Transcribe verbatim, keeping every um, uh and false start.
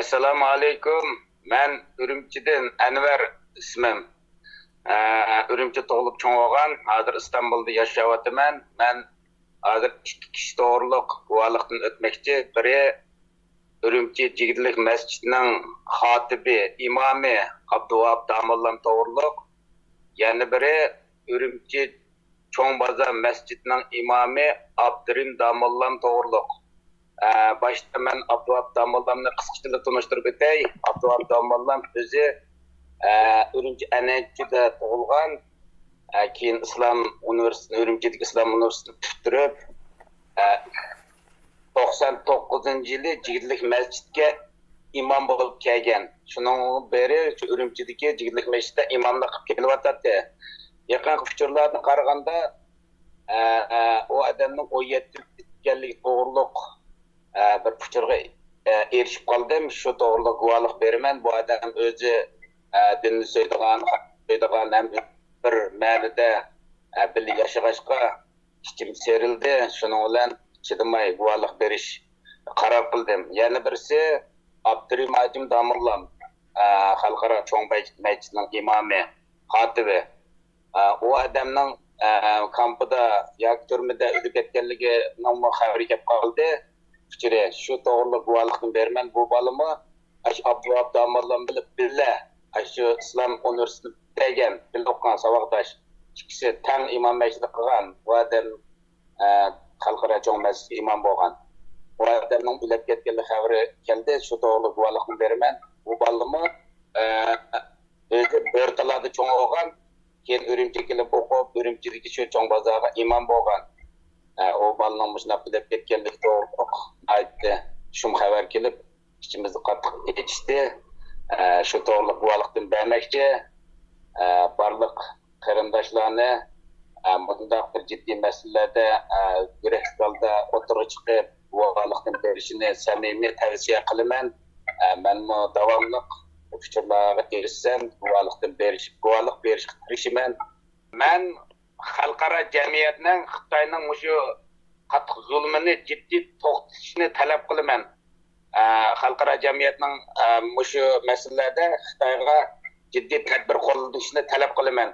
ئەسسالامۇ ئەلەيكۇم. مەن ئۈرۈمچىدىن ئەنۋەر ئىسمىم. ئە، ئۈرۈمچىدە تۇغۇلۇپ چوڭ بولغان، ھازىر ئىستانبۇلدا ياشاۋاتىمەن. مەن ھازىر ئىككى كىشى توغرۇلۇق گۇۋاھلىقتىن ئۆتمەكچى. بىرى ئۈرۈمچى جىگدىلىك مەسچىتىنىڭ خاتىبى، ئىمامى ئابدۇۋاھاب داموللام توغرۇلۇق. يەنە بىرى ئۈرۈمچى چوڭ بازار مەسچىتىنىڭ ئىمامى ئابدۇرېھىم داموللام توغرۇلۇق. ئە، باشتا مەن ئابدۇۋاھاب داموللامنى قىسقىچىلا تونۇشتۇرۇپ ئۆتەي. ئابدۇۋاھاب داموللام ئۆزى، ئە، ئۈرۈمچى ئەنەنچىدە تۇغۇلغان. ئە، كېيىن ئىسلام ئۇنىۋېرسىتېتىنى، ئۈرۈمچىدىكى ئىسلام ئۇنىۋېرسىتېتىنى پۈتتۈرۈپ، ئە، توقسان توققۇزىنچى يىلى جىگدىلىك مەسچىتكە ئىمام بولۇپ كەلگەن. شۇنىڭ بېرى شۇ ئۈرۈمچىدىكى جىگدىلىك مەسچىتتە ئىماملىق قىلىپ كېلىۋاتاتتى. يېقىنقى ئۇچۇرلاردىن قارىغاندا، ئە، ئە، ئۇ ئادەمنىڭ ئون يەتتە ئىكەنلىكى توغرۇلۇق، ئە، بىر ئۇچۇرغا، ئە، ئېرىشىپ قالدىم. شۇ توغرۇلۇق گۇۋاھلىق بېرىمەن. بۇ ئادەم ئۆزى، ئە، دىننى سۆيىدىغان، سۆيىدىغان ھەم بىر مەھەللىدە، ئە، بىللە ياشىغاچقا، ئىچىم سىيرىلدى. شۇنىڭ بىلەن چىدىماي گۇۋاھلىق بېرىش قارار قىلدىم. يەنە بىرسى ئابدۇرېھىم ھاجىم داموللام، ئە، خەلقئارا چوڭ مەسچىتنىڭ ئىمامى، خاتىبى. ئە، ئۇ ئادەمنىڭ، ئە، كامپىدا ياكى تۈرمىدە ئۆلۈپ كەتكەنلىكىنىڭمۇ خەۋىرى كەپ قالدى. ئۇچۇرى شۇ توغرىلىق گۇۋاھلىقنى بېرىمەن. بۇ بالىمۇ ئاشۇ ئابدۇۋاھاب داموللام بىلەن بىللە ئاشۇ ئىسلام ئۇنىۋېرسىتېتىدا پۈتتۈرگەن، بىللە ئوقۇغان ساۋاقداش. ئىككىسى تەڭ ئىمام مەسچىتىدە قىلغان. بۇ ئادەم، ئە، خەلقئارا چوڭ مەسچىتكە ئىمام بولغان. بۇ ئادەمنىڭ ئۆلۈپ كەتكەنلىك خەۋىرى كەلدى. شۇ توغرىلىق گۇۋاھلىقنى بېرىمەن. بۇ بالىمۇ، ئە، ئۆزى بۆرتالادا چوڭ بولغان. كېيىن ئۈرۈمچىگە كېلىپ ئوقۇپ، ئۈرۈمچىدىكى شۇ چوڭ بازارغا ئىمام بولغان. ئە، ئۇ بالىنىڭ مۇشۇنداق ئۆلۈپ كەتكەنلىكى توغرۇلۇق ناھايىتى شۇم خەۋەر كېلىپ، ئىچىمىزنى قاتتىق ئېچىشتى. ئە، شۇ توغرۇلۇق گۇۋاھلىقتىن بەرمەكچى. ئە، بارلىق قېرىنداشلارنى، ئە، مۇنداق بىر جىددىي مەسىلىلەردە، ئە، يۈرەكلىك ھالدا ئوتتۇرىغا چىقىپ، گۇۋاھلىقتىن بېرىشىنى سەمىمىي تەۋسىيە قىلىمەن. ئە، مەنمۇ داۋاملىق ئۇچۇرلارغا ئېرىشسەم، گۇۋاھلىقتىن بېرىش، گۇۋاھلىق بېرىشكە تىرىشىمەن. مەن خەلقئارا جەمئىيەتنىڭ خىتاينىڭ مۇشۇ قاتتىق زۇلۇمىنى جىددىي توختىتىشىنى تەلەپ قىلىمەن. ئە، خەلقئارا جەمئىيەتنىڭ، ئە، مۇشۇ مەسىلىلەردە خىتايغا جىددىي تەدبىر قوللىنىشىنى تەلەپ قىلىمەن.